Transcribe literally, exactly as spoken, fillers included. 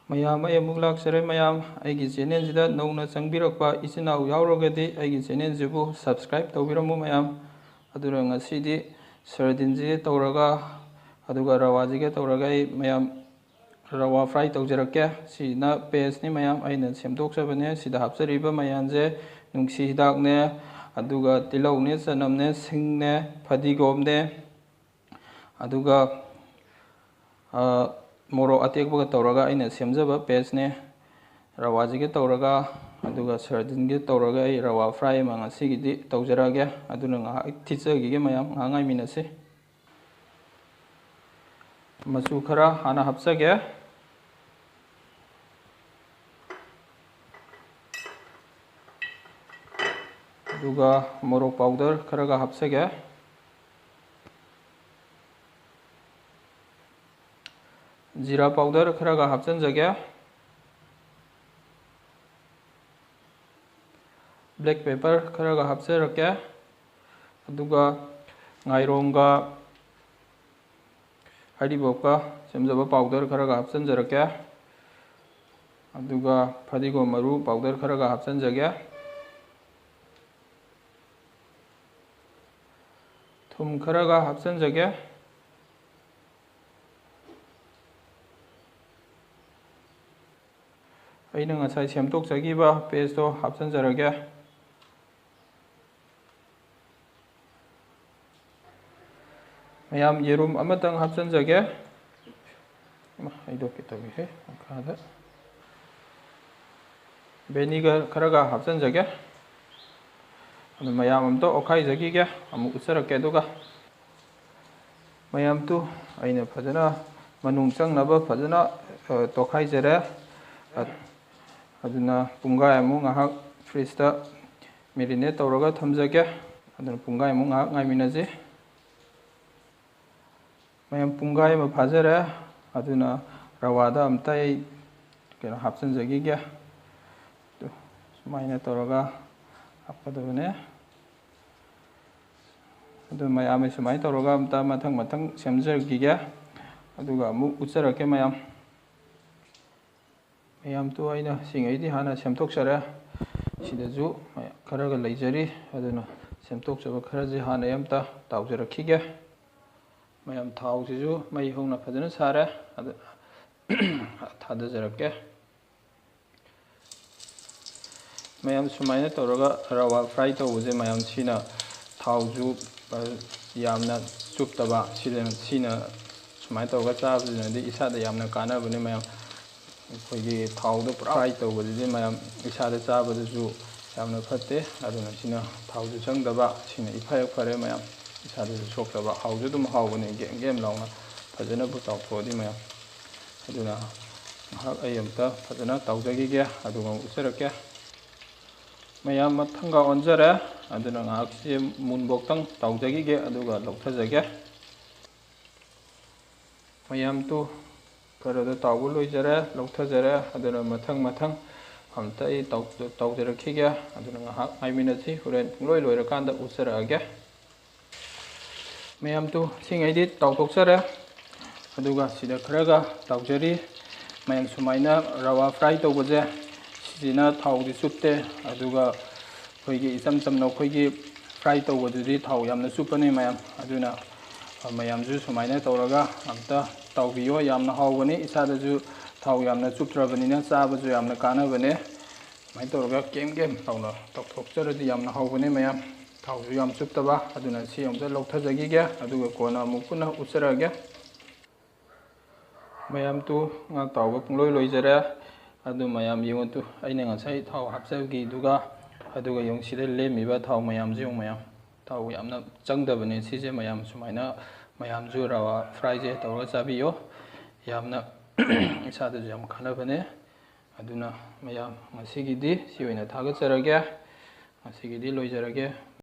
ꯃꯌꯥꯝ, ꯑꯩ ꯑꯃꯨꯛ ꯂꯥꯛꯆꯔꯦ ꯃꯌꯥꯝ꯫ ꯑꯩꯒꯤ ꯆꯦꯅꯦꯜꯁꯤꯗ ꯅꯧꯅ ꯆꯪꯕꯤꯔꯛꯄ ꯏꯆꯤꯟ ꯏꯅꯥꯎ ꯌꯥꯎꯔꯒꯗꯤ ꯑꯩꯒꯤ ꯆꯦꯅꯦꯜꯁꯤꯕꯨ ꯁꯕꯁꯀ꯭ꯔꯥꯏꯕ ꯇꯧꯕꯤꯔꯝꯃꯨ ꯃꯌꯥꯝ꯫ ꯑꯗꯨꯅ ꯉꯁꯤꯗꯤ ꯁꯔꯗꯤꯟꯁꯤꯒ ꯇꯧꯔꯒ, ꯑꯗꯨꯒ ꯔꯋꯥꯁꯤꯒ ꯇꯧꯔꯒ ꯑꯩ ꯃꯌꯥꯝ ꯔꯋꯥ ꯐ꯭ꯔꯥꯏ ꯇꯧꯖꯔꯛꯀꯦ꯫ ꯁꯤꯅ ꯄꯦꯁꯅꯤ ꯃꯌꯥꯝ, ꯑꯩꯅ ꯁꯦꯝꯗꯣꯛꯆꯕꯅꯦ꯫ ꯁꯤꯗ ꯍꯥꯞꯆꯔꯤꯕ ꯃꯌꯥꯝꯁꯦ ꯅꯨꯡꯁꯤ ꯍꯤꯗꯥꯛꯅꯦ, ꯑꯗꯨꯒ ꯇꯤꯜꯍꯧꯅꯦ, ꯆꯅꯝꯅꯦ, ꯁꯤꯡꯅꯦ, ꯐꯗꯤꯒꯣꯝꯅꯦ, ꯑꯗꯨꯒ, ꯑ, ꯃꯣꯔꯣꯛ ꯑꯇꯦꯛꯄꯒ ꯇꯧꯔꯒ ꯑꯩꯅ ꯁꯦꯝꯖꯕ ꯄꯦꯁꯅꯦ꯫ ꯔꯋꯥꯁꯤꯒ ꯇꯧꯔꯒ, ꯑꯗꯨꯒ ꯁꯔꯗꯤꯟꯒ ꯇꯧꯔꯒ ꯑꯩ ꯔꯋꯥ ꯐ꯭ꯔꯥꯏ ꯑꯃ ꯉꯁꯤꯒꯤꯗꯤ ꯇꯧꯖꯔꯛꯑꯒꯦ꯫ ꯑꯗꯨꯅ ꯉꯥꯏꯍꯥꯛ ꯊꯤꯠꯆꯈꯤꯒꯦ ꯃꯌꯥꯝ, ꯉꯥꯏꯍꯥꯛ ꯉꯥꯏꯃꯤꯟꯅꯁꯤ꯫ ꯃꯆꯨ ꯈꯔ ꯍꯥꯟꯅ ꯍꯥꯞꯆꯒꯦ꯫ ꯑꯗꯨꯒ ꯃꯣꯔꯣꯛ ꯄꯥꯎꯗꯔ ꯈꯔꯒ ꯍꯥꯞꯆꯒꯦ꯫ ꯖꯤꯔꯥ ꯄꯥꯎꯗꯔ ꯈꯔꯒ ꯍꯥꯞꯆꯤꯟꯖꯒꯦ꯫ ꯕ꯭ꯂꯦꯛ ꯄꯦꯄꯔ ꯈꯔꯒ ꯍꯥꯞꯆꯔꯛꯀꯦ꯫ ꯑꯗꯨꯒ ꯉꯥꯏꯔꯣꯡꯒ ꯍꯔꯤꯕꯣꯞꯀ ꯁꯦꯝꯖꯕ ꯄꯥꯎꯗꯔ ꯈꯔꯒ ꯍꯥꯞꯆꯤꯟꯖꯔꯛꯀꯦ꯫ ꯑꯗꯨꯒ ꯐꯗꯤꯒꯣꯝ ꯃꯔꯨ ꯄꯥꯎꯗꯔ ꯈꯔꯒ ꯍꯥꯞꯆꯤꯟꯖꯒꯦ꯫ ꯊꯨꯝ ꯈꯔꯒ ꯍꯥꯞꯆꯤꯟꯖꯒꯦ꯫ ꯑꯩꯅ ꯉꯁꯥꯏ ꯁꯦꯝꯗꯣꯛꯆꯈꯤꯕ ꯄꯦꯁꯇꯣ ꯍꯥꯞꯆꯤꯟꯖꯔꯒꯦ꯫ ꯃꯌꯥꯝ, ꯌꯦꯔꯨꯝ ꯑꯃꯇꯪ ꯍꯥꯞꯆꯤꯟꯖꯒꯦ꯫ ꯏꯃꯥ, ꯍꯩꯗꯣꯛꯀꯦ ꯇꯧꯏꯍꯦ ꯃꯈꯥꯗ꯫ ꯚꯦꯅꯤꯒꯔ ꯈꯔꯒ ꯍꯥꯞꯆꯤꯟꯖꯒꯦ꯫ ꯑꯗꯨ ꯃꯌꯥꯝ ꯑꯝꯇ ꯑꯣꯠꯈꯥꯏꯖꯈꯤꯒꯦ, ꯑꯃꯨꯛ ꯎꯠꯆꯔꯛꯀꯦ꯫ ꯑꯗꯨꯒ ꯃꯌꯥꯝꯗꯨ ꯑꯩꯅ ꯐꯖꯅ ꯃꯅꯨꯡ ꯆꯪꯅꯕ ꯐꯖꯅ, ꯑ, ꯇꯣꯠꯈꯥꯏꯖꯔꯦ꯫ ꯑ-, ꯑꯗꯨꯅ ꯄꯨꯡꯈꯥꯏꯃꯨꯛ ꯉꯥꯏꯍꯥꯛ ꯐ꯭ꯔꯤꯖꯇ ꯃꯦꯔꯤꯅꯦꯠ ꯇꯧꯔꯒ ꯊꯝꯖꯒꯦ꯫ ꯑꯗꯨꯅ ꯄꯨꯡꯈꯥꯏꯃꯨꯛ ꯉꯥꯏꯍꯥꯛ ꯉꯥꯏꯃꯤꯟꯅꯁꯤ꯫ ꯃꯌꯥꯝ, ꯄꯨꯡꯈꯥꯏ ꯑꯃ ꯐꯥꯖꯔꯦ꯫ ꯑꯗꯨꯅ ꯔꯋꯥꯗ ꯑꯝꯇ ꯑꯩ ꯀꯩꯅꯣ ꯍꯥꯞꯆꯤꯟꯖꯈꯤꯒꯦ꯫ ꯑꯗꯨ ꯁꯨꯃꯥꯏꯅ ꯇꯧꯔꯒ ꯍꯥꯞꯀꯗꯕꯅꯦ꯫ ꯑꯗꯨ ꯃꯌꯥꯝ, ꯑꯩ ꯁꯨꯃꯥꯏꯅ ꯇꯧꯔꯒ ꯑꯝꯇ ꯃꯊꯪ ꯃꯊꯪ ꯁꯦꯝꯖꯈꯤꯒꯦ꯫ ꯑꯗꯨꯒ ꯑꯃꯨꯛ ꯎꯠꯆꯔꯛꯀꯦ ꯃꯌꯥꯝ꯫ ꯃꯌꯥꯝꯗꯨ ꯑꯩꯅ ꯁꯤꯉꯩꯗꯤ ꯍꯥꯟꯅ ꯁꯦꯝꯗꯣꯛꯆꯔꯦ꯫ ꯁꯤꯗꯁꯨ ꯈꯔꯒ ꯂꯩꯖꯔꯤ, ꯑꯗꯨꯅ ꯁꯦꯝꯗꯣꯛꯆꯕ ꯈꯔꯁꯦ ꯍꯥꯟꯅ ꯑꯩ ꯑꯝꯇ ꯇꯥꯎꯖꯔꯛꯈꯤꯒꯦ꯫ ꯃꯌꯥꯝ, ꯊꯥꯎꯁꯤꯁꯨ ꯃꯩ ꯍꯧꯅ ꯐꯖꯅ ꯁꯥꯔꯦ, ꯑꯗꯨ ꯊꯥꯗꯖꯔꯛꯀꯦ꯫ ꯃꯌꯥꯝ, ꯁꯨꯃꯥꯏꯅ ꯇꯧꯔꯒ ꯔꯋꯥ ꯐ꯭ꯔꯥꯏ ꯇꯧꯕꯁꯦ, ꯃꯌꯥꯝ, ꯁꯤꯅ ꯊꯥꯎꯁꯨ, ꯑ, ꯌꯥꯝꯅ ꯆꯨꯞꯇꯕ, ꯁꯤꯗ, ꯁꯤꯅ ꯁꯨꯃꯥꯏꯅ ꯇꯧꯔꯒ ꯆꯥꯕꯁꯤꯅꯗꯤ ꯏꯁꯥꯗ ꯌꯥꯝꯅ ꯀꯥꯟꯅꯕꯅꯤ, ꯃꯌꯥꯝ꯫ ꯑꯩꯈꯣꯏꯒꯤ ꯊꯥꯎꯗ ꯄꯨꯔꯥ ꯐ꯭ꯔꯥꯏ ꯇꯧꯕꯗꯨꯗꯤ, ꯃꯌꯥꯝ, ꯏꯁꯥꯗ ꯆꯥꯕꯗꯁꯨ ꯌꯥꯝꯅ ꯐꯠꯇꯦ꯫ ꯑꯗꯨꯅ ꯁꯤꯅ ꯊꯥꯎꯁꯨ ꯆꯪꯗꯕ, ꯁꯤꯅ ꯏꯐ ꯍꯦꯛ ꯐꯔꯦ, ꯃꯌꯥꯝ꯫ ꯏꯁꯥꯗꯁꯨ ꯁꯣꯛꯇꯕ, ꯍꯥꯎꯁꯨ ꯑꯗꯨꯝ ꯍꯥꯎꯕꯅꯦ, ꯒꯦꯝ ꯒꯦꯝ ꯂꯥꯎꯅ ꯐꯖꯅꯕꯨ ꯇꯥꯎꯊꯣꯛꯑꯗꯤ, ꯃꯌꯥꯝ꯫ ꯑꯗꯨꯅ ꯉꯥꯏꯍꯥꯛ ꯑꯩ ꯑꯝꯇ ꯐꯖꯅ ꯇꯥꯎꯖꯈꯤꯒꯦ, ꯑꯗꯨꯒ ꯑꯃꯨꯛ ꯎꯠꯆꯔꯛꯀꯦ꯫ ꯃꯌꯥꯝ, ꯃꯊꯪꯒ ꯑꯣꯟꯖꯔꯦ꯫ ꯑꯗꯨꯅ ꯉꯥꯏꯍꯥꯛꯁꯤ ꯃꯨꯟꯕꯣꯛꯇꯪ ꯇꯥꯎꯖꯈꯤꯒꯦ, ꯑꯗꯨꯒ ꯂꯧꯊꯖꯒꯦ꯫ ꯃꯌꯥꯝ, ꯇꯨ, ꯈꯔꯗ ꯇꯥꯎꯕ ꯂꯣꯏꯖꯔꯦ, ꯂꯧꯊꯖꯔꯦ꯫ ꯑꯗꯨꯅ ꯃꯊꯪ ꯃꯊꯪ ꯑꯝꯇ ꯑꯩ ꯇꯧ-, ꯇꯧꯖꯔꯛꯈꯤꯒꯦ꯫ ꯑꯗꯨꯅ ꯉꯥꯏꯍꯥꯛ ꯉꯥꯏꯃꯤꯟꯅꯁꯤ, ꯍꯣꯔꯦꯟ ꯄꯨꯡꯂꯣꯏ ꯂꯣꯏꯔꯀꯥꯟꯗ ꯎꯠꯆꯔꯛꯑꯒꯦ꯫ ꯃꯌꯥꯝ, ꯇꯨ, ꯁꯤꯉꯩꯗꯤ ꯇꯥꯎꯊꯣꯛꯆꯔꯦ꯫ ꯑꯗꯨꯒ ꯁꯤꯗ ꯈꯔꯒ ꯇꯥꯎꯖꯔꯤ꯫ ꯃꯌꯥꯝ, ꯁꯨꯃꯥꯏꯅ ꯔꯋꯥ ꯐ꯭ꯔꯥꯏ ꯇꯧꯕꯁꯦ, ꯁꯤꯁꯤꯅ ꯊꯥꯎꯗꯤ ꯆꯨꯞꯇꯦ꯫ ꯑꯗꯨꯒ ꯑꯩꯈꯣꯏꯒꯤ ꯏꯆꯝ ꯆꯝꯅ ꯑꯩꯈꯣꯏꯒꯤ ꯐ꯭ꯔꯥꯏ ꯇꯧꯕꯗꯨꯗꯤ ꯊꯥꯎ ꯌꯥꯝꯅ ꯆꯨꯞꯄꯅꯤ, ꯃꯌꯥꯝ꯫ ꯑꯗꯨꯅ, ꯑ, ꯃꯌꯥꯝꯁꯨ ꯁꯨꯃꯥꯏꯅ ꯇꯧꯔꯒ ꯑꯝꯇ ꯇꯧꯕꯤꯌꯣ, ꯌꯥꯝꯅ ꯍꯥꯎꯕꯅꯤ꯫ ꯏꯁꯥꯗꯁꯨ ꯊꯥꯎ ꯌꯥꯝꯅ ꯆꯨꯞꯇ꯭ꯔꯕꯅꯤꯅ ꯆꯥꯕꯁꯨ ꯌꯥꯝꯅ ꯀꯥꯟꯅꯕꯅꯦ꯫ ꯁꯨꯃꯥꯏꯅ ꯇꯧꯔꯒ ꯀꯦꯝ ꯀꯦꯝ ꯇꯧꯅ ꯇꯧꯊꯣꯛꯆꯔꯗꯤ ꯌꯥꯝꯅ ꯍꯥꯎꯕꯅꯤ, ꯃꯌꯥꯝ꯫ ꯊꯥꯎꯁꯨ ꯌꯥꯝ ꯆꯨꯞꯇꯕ꯫ ꯑꯗꯨꯅ ꯁꯤ ꯑꯃꯨꯛꯇ ꯂꯧꯊꯖꯈꯤꯒꯦ, ꯑꯗꯨꯒ ꯀꯣꯟꯅ ꯑꯃꯨꯛ ꯄꯨꯟꯅ ꯎꯠꯆꯔꯛꯑꯒꯦ꯫ ꯃꯌꯥꯝ, ꯇꯨ, ꯉꯥ ꯇꯥꯎꯕ ꯄꯨꯡꯂꯣꯏ ꯂꯣꯏꯖꯔꯦ꯫ ꯑꯗꯨ ꯃꯌꯥꯝ ꯌꯦꯡꯉꯨ ꯇꯨ, ꯑꯩꯅ ꯉꯁꯥꯏ ꯊꯥꯎ ꯍꯥꯞꯆꯈꯤꯗꯨꯒ, ꯑꯗꯨꯒ ꯌꯦꯡꯉꯨ, ꯁꯤꯗ ꯂꯦꯝꯃꯤꯕ ꯊꯥꯎ ꯃꯌꯥꯝꯁꯦ ꯌꯦꯡꯉꯨ, ꯃꯌꯥꯝ꯫ ꯊꯥꯎ ꯌꯥꯝꯅ ꯆꯪꯗꯕꯅꯦ ꯁꯤꯁꯦ, ꯃꯌꯥꯝ꯫ ꯁꯨꯃꯥꯏꯅ ꯃꯌꯥꯝꯁꯨ ꯔꯋꯥ ꯐ꯭ꯔꯥꯏꯁꯦ ꯇꯧꯔꯒ ꯆꯥꯕꯤꯌꯣ꯫ ꯌꯥꯝꯅ ꯏꯁꯥꯗꯁꯨ ꯌꯥꯝ ꯀꯥꯟꯅꯕꯅꯦ꯫ ꯑꯗꯨꯅ ꯃꯌꯥꯝ, ꯉꯁꯤꯒꯤꯗꯤ ꯁꯤ ꯑꯣꯏꯅ ꯊꯥꯒꯠꯆꯔꯒꯦ꯫ ꯉꯁꯤꯒꯤꯗꯤ ꯂꯣꯏꯖꯔꯒꯦ꯫